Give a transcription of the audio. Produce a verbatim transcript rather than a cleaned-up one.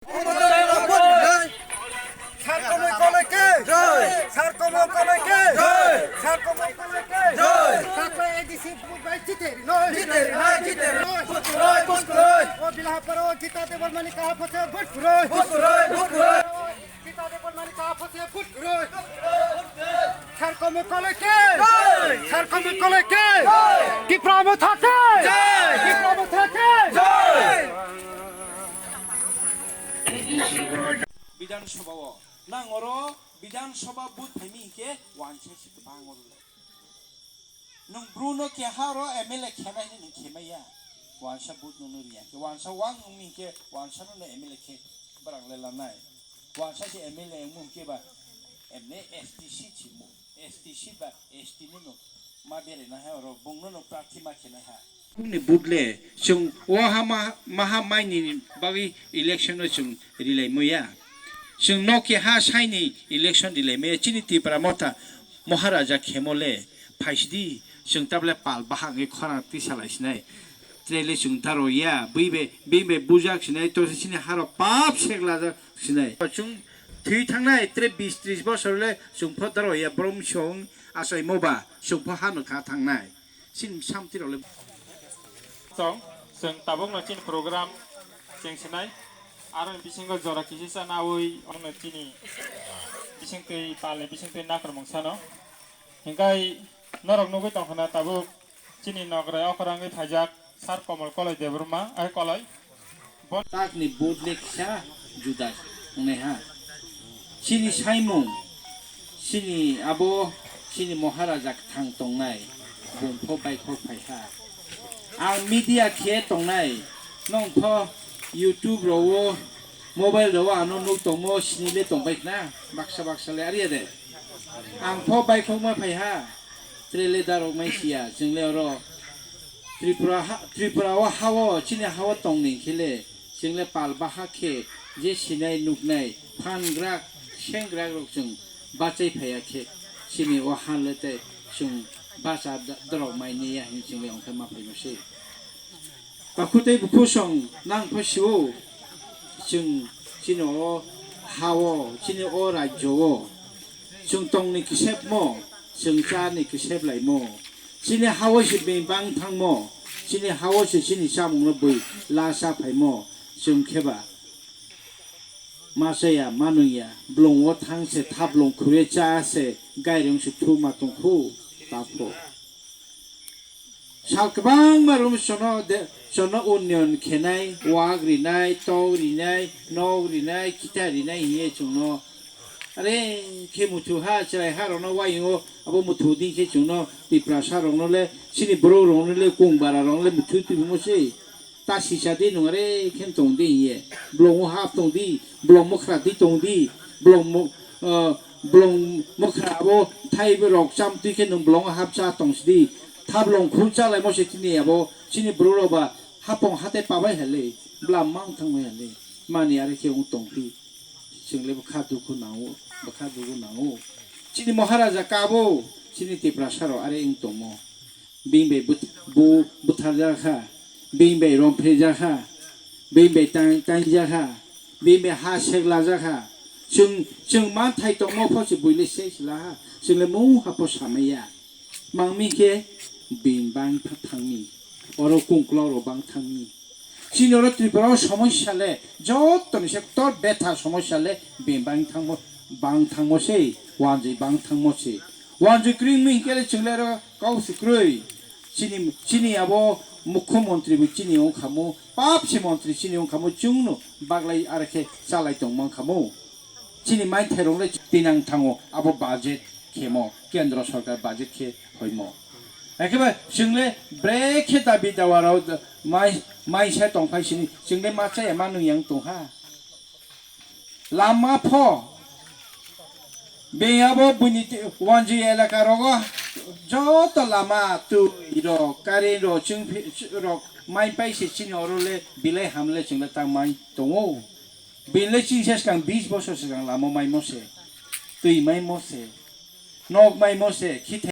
Sar Komol Koloi ke! Jai! Sar Komol Koloi ke! Jai! Sar Komol Koloi ke! Jai! Sakla A D C vote bai jite rinoi! Jite rinoi, jite rinoi! Vote kwrwi, vote kwrwi! O Bilahapara o Gita Debbarmani kaha phose vote kwrwi! Vote kwrwi, vote kwrwi! Gita Debbarmani kaha phose vote kwrwi! Sar Komol Koloi ke! Jai! Sar Komol Koloi ke! Jai! Tipra Motha ke! Jai! Tipra Motha ke! Jai! Bidhan Sabha o nang oro Bidhan Sabha booth phaimi hinkhe wansa si kwbang oro le. Nwng bru no keha oro M L A khenai hinwi nwng khemaya. Wansa booth nwng no riya khe wansa wng wngmi hinkhe wansa no M L A khe bwrang le lanai. Wansa se M L A wngmo hinkhe ba emne S T seat simo. S T seat ba S T no no ma berai na ha oro bung no no prarthi ma khenai ha. Bini budle chwng o ha ma, maha maini bagwi election no chwng rilai moya. Chwng no keha saini election rilai moya. Chini Tipra Motha Maharaja khemo le phaisidi chwng tabole pal bahang e khorang tisa lai sinai. Trele chwng taro ya, bui be, bui be bujak sinai, to chini haro pap sek lajak sinai. Chwng thwi thangnai tre bis tris bosor le chwng pho taro ya, brom chwng achaimo ba chwng pho hano kha thangnai. Chini samti rok le. Chwng, chwng tabuk no chini program cheng sinai. Aro ni bisingo jora kisi sa nawi, ono chini bising twi pal ni bising twi nakrumung sano. Hingkai norok nugwi tongkha na tabuk chini nokrai okra wngwi phaijak Sar Komol Koloi Debbarma, ai Koloi. Takni budle kisa juda wngnai ha. Chini saimung, chini abo, chini Maharaja kwthang tongnai, bung pho baikhok phai ha. Ang media khe tongnai, nong pho YouTube rogo, mobile rogo ano nuk tongmo, sini le tongbai khna, baksa baksa le ariya de. Ang pho baikhokma phai ha, trele darok mai siya, chwng le oro Tripura ha, Tripura o ha o, chini ha o tong ni khe le, chwng le pal baha khe, je sinai nuknai, phan grak, seng grak rok chwng bachai phaiya khe, chini o ha le tei chwng bacha da-, darok mai niya hin chwng le ongkhe ma phaima se. Bakhu tei bukhu song nang pho sio, chwng chini o ha o, chini o rajyo o, chwng tong ni kisep mo, chwng cha ni kisep lai mo, chini ha o se beng bang thang mo, chini ha o se chini chamung no bui la sa phai mo, chwng khe ba ma cha ya, ma nung ya, blong o thang se thablong khure cha se, gairong se thu ma tong khu, ta pho. Sal kwbangma room sono de, sono unnion khenai, wak rinai, tok rinai, nok rinai, kita rinai hiye chwngno. Are khe muthu ha, chwrai ha rokno wayung o, abo muthu din khe chwngno, Tiprasa rokno le, chini borok rokno le, kung bara rokno le muthu twi bwmo se. Ta sisa di nung are khe tong di hiye. Blong o hap tong di, blong mokra di tong di, blong mo-, ah, blong mokra abo thai rok cham twi khe nung blong o hap cha tong si di. Thablong khul cha lai mo se chini abo, chini borok rok ba hapong hatai pabai hale, bwlam mang thang bai hale. Mani are khe wng tong di. Chwng le bwkha dukhu nango, bwkha dukhu nango. Chini Maharaja kabo, chini Tiprasa rok are wng tongmo. Bini bai but-, bu-, butharjak kha, bini bai romphrijak kha, bini bai tang-, tangjak kha, bini bai ha seklajak kha. Chwng, chwng manthai tongmo pho se buile se sila ha, chwng le mungha pho samaiya. Mangmi khe bini bang tha-, thangmi, oro kungklok rok bang thangmi. Chini oro Tripura o somosya le, joto ni se ktor betha somosya le, bini bang thangmo, bang thangmo se, wanjwi bang thangmo se. Wanjwi kwrwi wngmi hinkhe le chwng le oro kau se kwrwi. Chini, chini abo mukhyamantri bo chini wngkhamu, pap se mantri chini wngkhamu, chwngno baglai arekhe chalai tongma wngkhamu. Chini maithairok le tinang thango abo budget khemo, kendro sorkar budget khe hoimo. Ekhe ba chwng le brekhe dabi dawa rok mai, mai se tongphai sini, chwng le ma chaya ma nung yang tongha. Lama pho. Beng abo buini te-, wanjwi elaka rogo joto lama twi rok, current rok, chwng phi-, rok mai pai se chini oro le bilai ham le chwng le tang mai tongo. Bini le chini se swkang bis bosor swkang lama mai mo se. Twi mai mo se. Nok mai mo se. Khithe